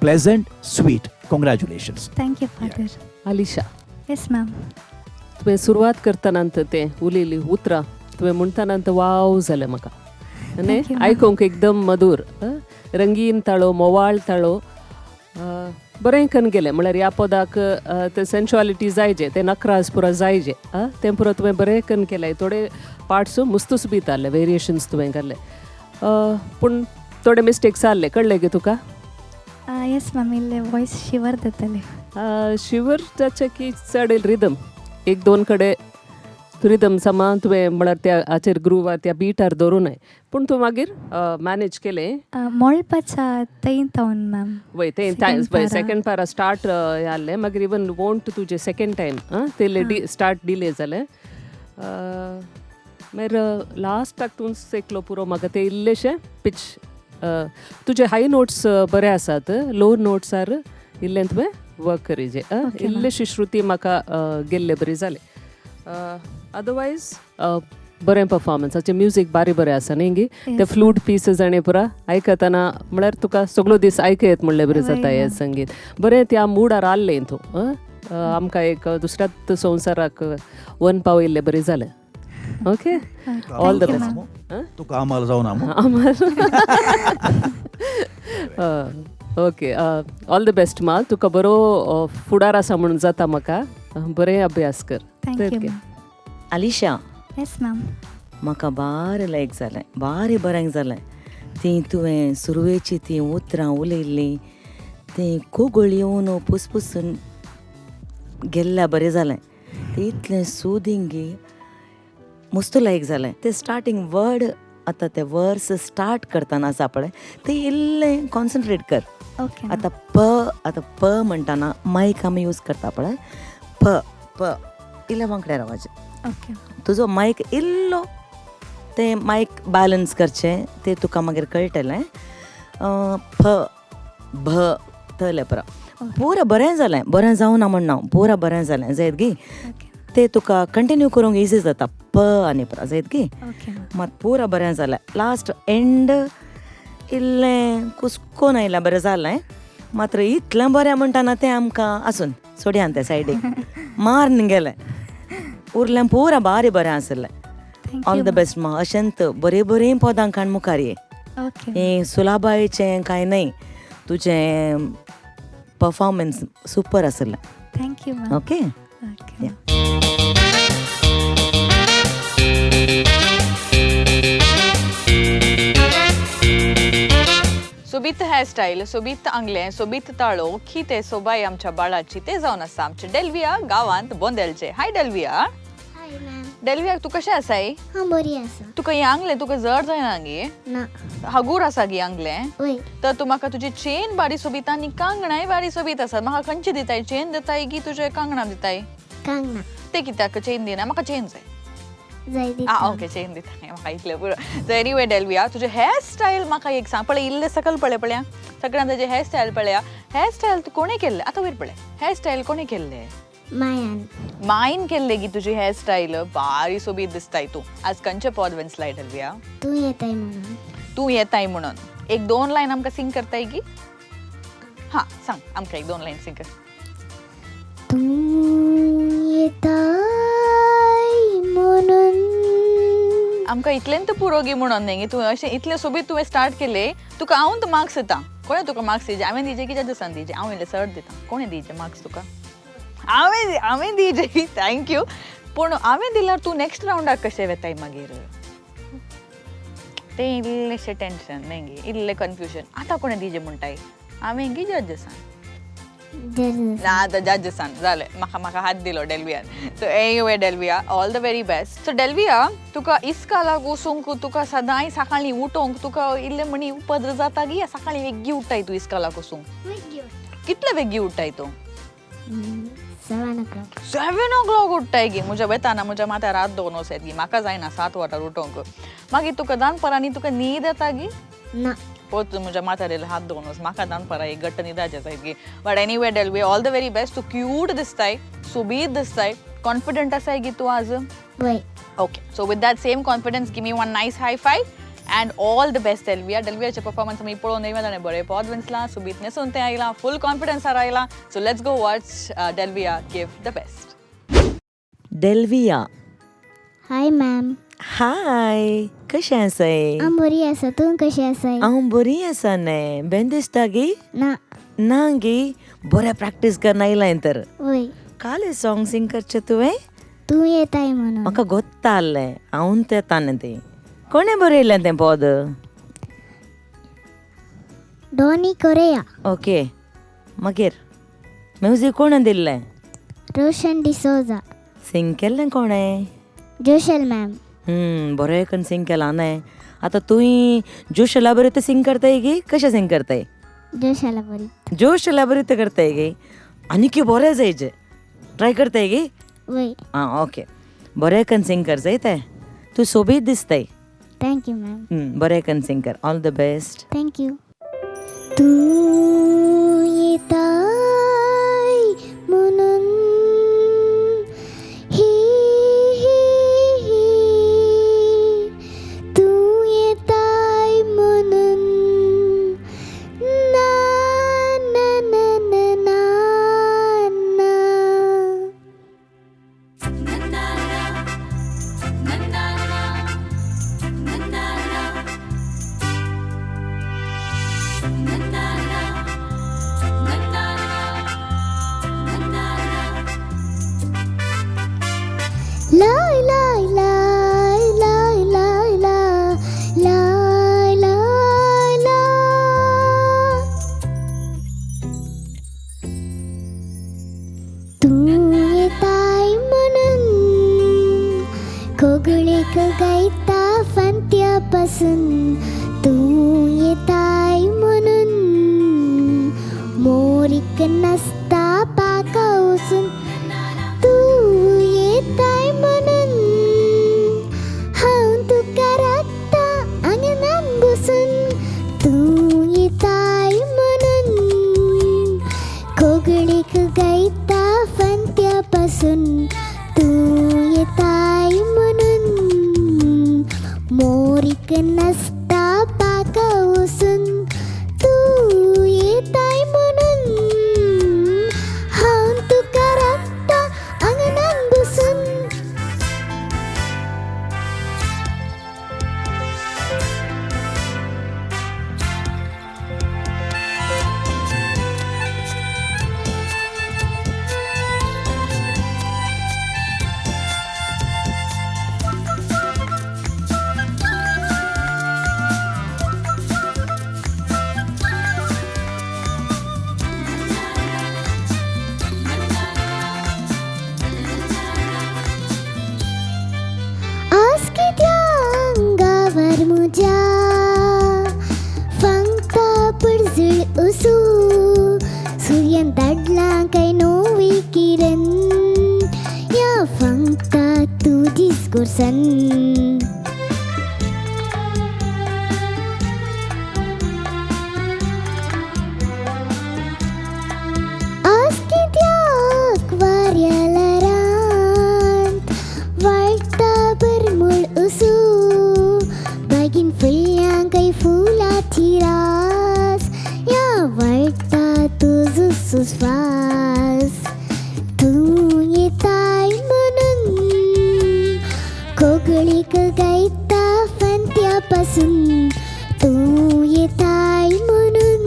Pleasant, sweet. Congratulations. Thank you father. Alisha. Yes ma'am. तुवें सुरवात करतना तें उलयली उतरां तुवें म्हणटाना वाव जालें म्हाका न्ही, आयकूंक एकदम मधूर, रंगीन ताळो, मोवाळ ताळो, बरें कन्न गेलें. म्हळ्यार ह्या पदाक ते सेन्शुअलिटी जायजे, ते नखराज पुरा जायजे, तें पुरो तुवें बरें कन्न केलें. थोडे पार्ट्स मुस्तूच बी आहले, वेरिएशन्स तुवें घाल्ले, पूण थोडे मिस्टेक्स आहले, कळ्ळें गे तुका? येस मॅम, इल्ले वॉयस शिवर जाताले. शिवर जाचें की चड रिदम एक दोन कडेन रिदम समा तुवें म्हळ्यार त्या हाचेर ग्रुवार त्या बिटार धरूं नये, पूण तूं मागीर मॅनेज केलें. मोळपाच्या थंय थावन मॅम. वय तें वय सेकंड पारा स्टार्ट आहलें, मागीर इवन वोंट तुजें सेकंड टायम ते स्टार्ट डिले जालें. मागीर लास्टाक तूं एकलो पुरो म्हाका तें इल्लेशें पिच, तुजे हाय नोट्स बरे आसात, लो नोट्सार इल्लें तुवें वर्क करीजे, इल्लेशी श्रुती म्हाका गेल्ले बरी जाले. अदरवायज बरें परफॉर्मन्स, हाचें म्युजीक बारी बरें आसा न्ही गी, ते फ्लूट पिसीस आनी पुरा आयकतना म्हळ्यार तुका सगळो दीस आयकयत म्हणलें बरें जाता हें संगीत. बरें त्या मुडार आहलें तूं, आमकां एक दुसऱ्याच संवसाराक वन पावयल्लें बरें जालें. Okay, all the best. तुका आमाल जावना. ओके, ऑल the best मा, तुका बरो फुडार आसा म्हणून जाता म्हाका, बरें अभ्यास कर. Thank you. Alisha. Yes ma'am. म्हाका बारें लायक जालें, बारें बरें जालें. तीं तुवें सुरवेची तीं उतरां उलयल्लीं तीं कोगळ येवन पुसपुसून गेल्ल्या बरें जालें. तें इतलें सुदींग मस्त लायक जालें. तें स्टार्टींग वर्ड आतां तें वर्स स्टार्ट करतना आसा पळय तें इल्लें कॉन्सन्ट्रेट कर. आतां प, आतां प म्हणटाना मायक आमी यूज करता पळय, प प इल्लें वांकडें रावाचें. तुजो मायक इल्लो तें मायक बॅलन्स करचें, तें तुका मागीर कळटलें. फ भ तलें पुरो पुरा बरें जालें, बरें जावना म्हणना, पुरा बरें जालें जायत गी, तें तुका कंटिन्यू करूंक इजी जाता. प आनी पुरा जायत गी, मात पुरा बरें जालें. लास्ट एंड इल्लें कुसकोन आयलें बरें जालें, मात्र इतलें बरें म्हणटाना तें आमकां आसून सोडया तें सायडीक मारून गेलें, उरलें पुरा बारी बरें आसलें. ऑल the best मा, अशेंत बरीं बरीं पदां काण मुखार ये. हें सुलाबायचें कांय न्हय, तुजें परफॉर्मन्स सुपर आसलें. Thank you. Okay. सोबीत हेअरस्टायल, सोबीत आंगलें, सोबीत ताळो, खी ते सोबाय आमच्या बाळाची, ते जावन आसा आमचे डेल्विया गांवांत बोंदेलचे. हाय डेल्विया. हाय मॅम. डेल्विया, तूं कशें आसाय? हांव बरी आसा. तुका हें आंगलें तुका जड जायना गे? ना. हागूर आसा गे आंगलें? वय. तर तूं म्हाका तुजी चेन बारी सोबीत आनी कांगणाय बारी सोबीत आसा, म्हाका खंयची दिताय? चेन दिताय की तुजे कांगणां दिताय? कांगणां. ते कित्याक चेन दिना? म्हाका चेन जाय. जाय दिता. आं ओके, चेन दिता म्हाका इतलें पुरो. सो एनीवे डेल्विया, तुजें हेअरस्टायल म्हाका एक सांग पळय, इल्लें सकल पळय, पळया सगळ्यान तुजें हेअरस्टायल पळया. हेअरस्टायल तूं कोणें केल्लें? आतां वयर पळय, हेअरस्टायल कोणें केल्लें? मायान. मायन केल्लें गी तुजी हेअरस्टायल, बारी सोबीत दिसताय तूं. आज खंयचें पद वेंचलाय डेल्विया? तूं येताय म्हणून. तूं येताय म्हणून एक दोन लायन आमकां सिंग करताय गी? हां सांग आमकां एक दोन लायन सिंग कर. तूं येताय म्हणून. आमकां इतलें तर पुरो गी म्हणून न्ही तूं अशें इतलें सोबीत तुवें स्टार्ट केलें, तुका हांव तर मार्क्स दिता. कोणें तुका मार्क्स दिजे? हांवें दिजे की जजसान दिजे? हांव इल्लें चड दिता. कोणें दिजे मार्क्स तुका? हांवें हांवें दिजे. Thank you. पूण हांवें दिल्यार तूं नॅक्स्ट रावंडाक कशें वेताय मागीर? तें इल्लेशें टेंशन न्ही गे, इल्लें कन्फ्युजन. आतां कोणें दिजे म्हणटाय? हांवें गी जजसान? ना आतां जजसान जालें, म्हाका म्हाका हात दिलो डेल्वियान. So anyway Delvia, all the very best. So Delvia, तुका इस्कालाक वचूंक, तुका सदांय सकाळीं उठोवंक तुका इल्लें म्हणी उपद्र जाता गी? सकाळीं वेग्गी उठ्ठाय तूं इस्कालाक वचूंक? कितले वेग्गी उठ्ठाय तूं? 7 o'clock. 7 o'clock उठ्ठाय गी? म्हज्या वेताना म्हज्या माथ्यार हात दवरून वचत गी, म्हाका जायना 7 वरार उठोवंक. मागीर तुका दनपरांनी तुका न्हीद येता गी? ना. पोत म्हज्या माथ्यार येयलो हात दवरून वच, म्हाका दनपरां एक घट्ट न्हिदाचें जायत गी. But anyway Delvia, all the very best. तूं क्यूट दिसताय, सोबीत दिसताय, कॉन्फिडंट आसाय गी तूं आज? वय. Okay, so with that same confidence give me one nice high five And all the best Delvia. डेल्वियाचे performance आमी पळोवन येवया. ताणें बरें पद विंचलां, सोबीत न्हेसून तें आयलां, फूल कॉन्फिडन्सार आयलां. So let's go watch Delvia give the best. Delvia. Hi ma'am. Hi, कशें आसाय? हांव बरी आसा, तूं कशें आसाय? हांव बरी आसा न्ही. बेन दिसता गी? ना. ना गी? बरें प्रॅक्टीस करन आयलाय तर. वय. काले सॉंग सिंग करचें तुवें? तूं येताय म्हणून. म्हाका गोत्ता आहलें हांव येता न्ही तें. कोणें बरयलें तें पद? Donny Correa. Okay, मागीर म्युजीक कोणें दिल्लें? रोशन डिसोजा. सिंग केल्लें कोणें? जोशल मॅम. बरें करून सिंग केलां न्ही. आतां तुवें जोशला बरें सिंग करताय गी कशें सिंग करताय? जोशाला बरी. जोशला बरें करताय गी? आनीक बरें जायचें ट्राय करताय गी? वय. आं ओके, बरें करून सिंग कर जाय तें. तूं सोबीत दिसताय. Thank you ma'am. बरें करून सिंग कर. All the best. Thank you. तूं येताय म्हणून ही ही ही, तूं येताय म्हणून ना ना ना ना ना ना. लाई लाई लाई लाई लाई लाई लाई लाई. तूं येताय म्हणून कोगळीक गायता फांत्या पासून. तूं येताय म्हणून मोरीक नासता पाका वचून. तूं येताय म्हणून हांव तुका राखता आंगणान बसून. तूं येताय म्हणून कोगळीक गायता फांत्या पासून. तूं येताय म्हणून मोरीक नासता पाका वचून. तूं येताय म्हणून हांव तुका राखता आंगणान बसून. आज कित्या अंगावर म्हज्या फांगता पडझळ उसू. सुर्यान धाडलां काय नवी किरण ह्या फांगता तुजीच गोरसन. आज कित्याक वाऱ्या ल्हारांत वाळटा परमळ उसू. बागीन फुलल्या काय फुलाची रास ह्या वाळटा तुजो सुस्वास. तूं येताय म्हणून कोगळीक गायता फांत्या पासून. तूं येताय म्हणून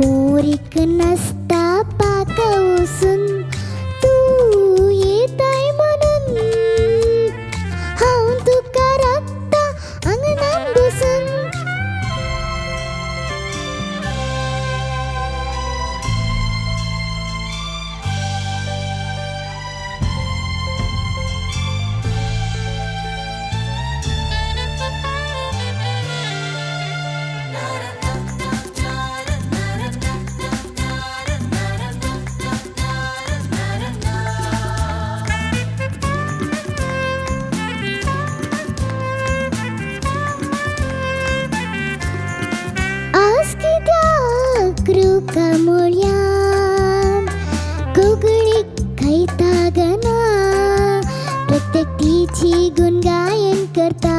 मोरीक नासता पाका वचून. तूं येताय म्हणून हांव तुका राखता आंगणान बसून. आज कित्याक रुखा मुळ्यान कोगळीक गायता गाना. प्रत्येक तिची गुणगायन करता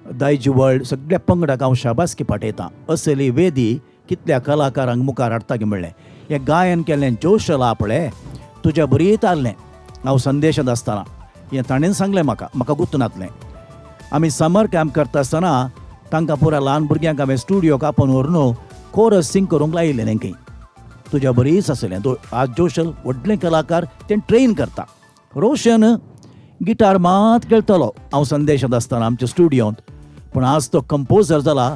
दायजी वर्ल्ड सगळ्या पंगडाक हांव शाबासकी पाठयतां. असली वेदी कितल्या कलाकारांक मुखार हाडटा की म्हणलें हें गायन केल्लें जोशला पळय तुज्या बरीत आहलें. हांव संदेशांत आसतना हें ताणें सांगलें म्हाका, म्हाका गुत्त नासलें. आमी समर कॅम्प करता आसतना तांकां पुरा ल्हान भुरग्यांक हांवें स्टुडियोक आपोवन व्हरून कोरस सिंग करूंक लायिल्लें तेंकां. तुज्या बरीच आसलें. आज जोशल व्हडलें कलाकार तें ट्रेन करता. रोशन गिटार मात खेळटलो हांव संदेशांत आसतना आमच्या स्टुडियोंत, पूण आज तो कंपोजर जाला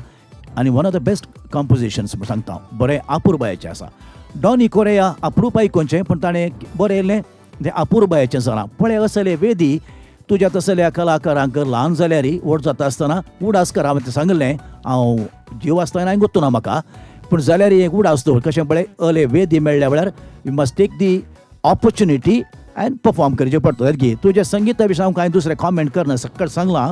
आनी one of the best compositions म्हूण सांगता हांव. बरें अपुरबायेचें आसा. डॉनी कोरेया अप्रूप आयकुचें, पूण ताणें बरें येयलें तें अपुरबायेचें जालां. पळय असले वेदी तुज्या तसल्या कलाकारांक ल्हान जाल्यार व्हड जाता आसतना उडास कर. हांवें तें सांगलें, हांव जीव आसतना हांवें गुत्तू ना म्हाका, पूण जाल्यार एक उडास दवर. कशें पळय अले वेदी मेळ्ळ्या वेळार you must take the opportunity and perform करचें पडटा. की तुज्या संगीता विशीं हांव कांय दुसरें कॉमेंट करना, सक्कड सांगलां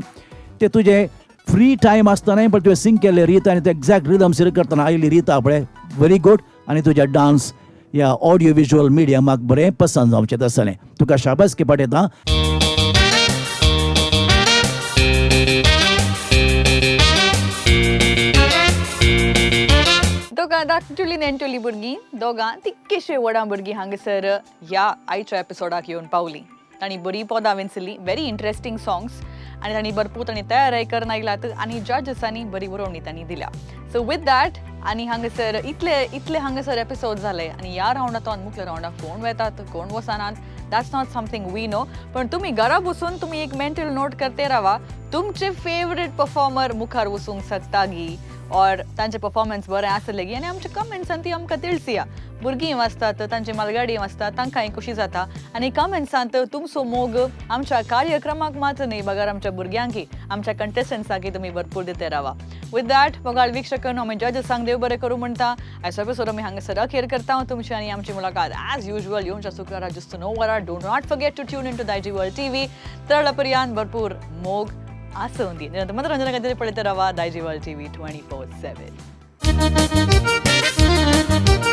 तें. तुजें फ्री टायम आसतनाय पण तुवें सिंग केल्ले रीत आनी ते एग्जॅक्ट रिदम सिर करतना आयिल्ली रीत पळय व्हेरी गूड. आनी तुज्या डान्स ह्या ऑडियो विज्युअल मिडियमाक बरें पसंत जावचें तसलें. तुका शाबासकी पाठयता. दोगां धाकटुली नेणटुली भुरगीं, दोगां तिक्केशे व्हडां भुरगीं हांगासर ह्या आयच्या एपिसोडाक येवन पावलीं. तांणी बरीं पदां विंचलीं, व्हेरी इंट्रस्टींग सॉंग्स, आनी तांणी भरपूर तांणी तयारी करून आयलात आनी जजसांनी बरी बरोवणी तांणी दिल्या. सो विथ that आनी हांगासर इतले इतले हांगासर एपिसोड जाले आनी ह्या रावंडांत मुखल्या रावंडाक कोण वेतात कोण वचनात, that's not something we know. पण तुमी घरा बसून तुमी एक मेंटल नोट करते रावा, तुमचे फेवरेट परफॉर्मर मुखार वचूंक शकता गी और तांचे परफॉर्मन्स बरें आसलें गी, आनी आमच्या कमेंट्सान ती आमकां तिळसिया. भुरगीं वाचतात, तांची मालगाडी वाचतात, तांकांय खोशी जाता. आनी कमेंट्सांत तुमचो मोग आमच्या कार्यक्रमाक मात्र न्हय बगर आमच्या भुरग्यांकी, आमच्या कंटेस्टंट्सांकी तुमी भरपूर दिते रावा. विथ that मोगाळ वीक्षकांनो, आमी जजसांक देव बरें करूं म्हणटा. आयचो एपिसोड आमी हांगासर अखेर करता. तुमची आनी आमची मुलाकात एज युजल येवच्या शुक्रारा जुस्त 9 वरां. Do not forget to tune in to Daijiworld TV. तरळ पर्यंत भरपूर मोग आसूं दी. मनोरंजना खातीर पळयत रावा दायजी वर्ल्ड टीव्ही 24/7.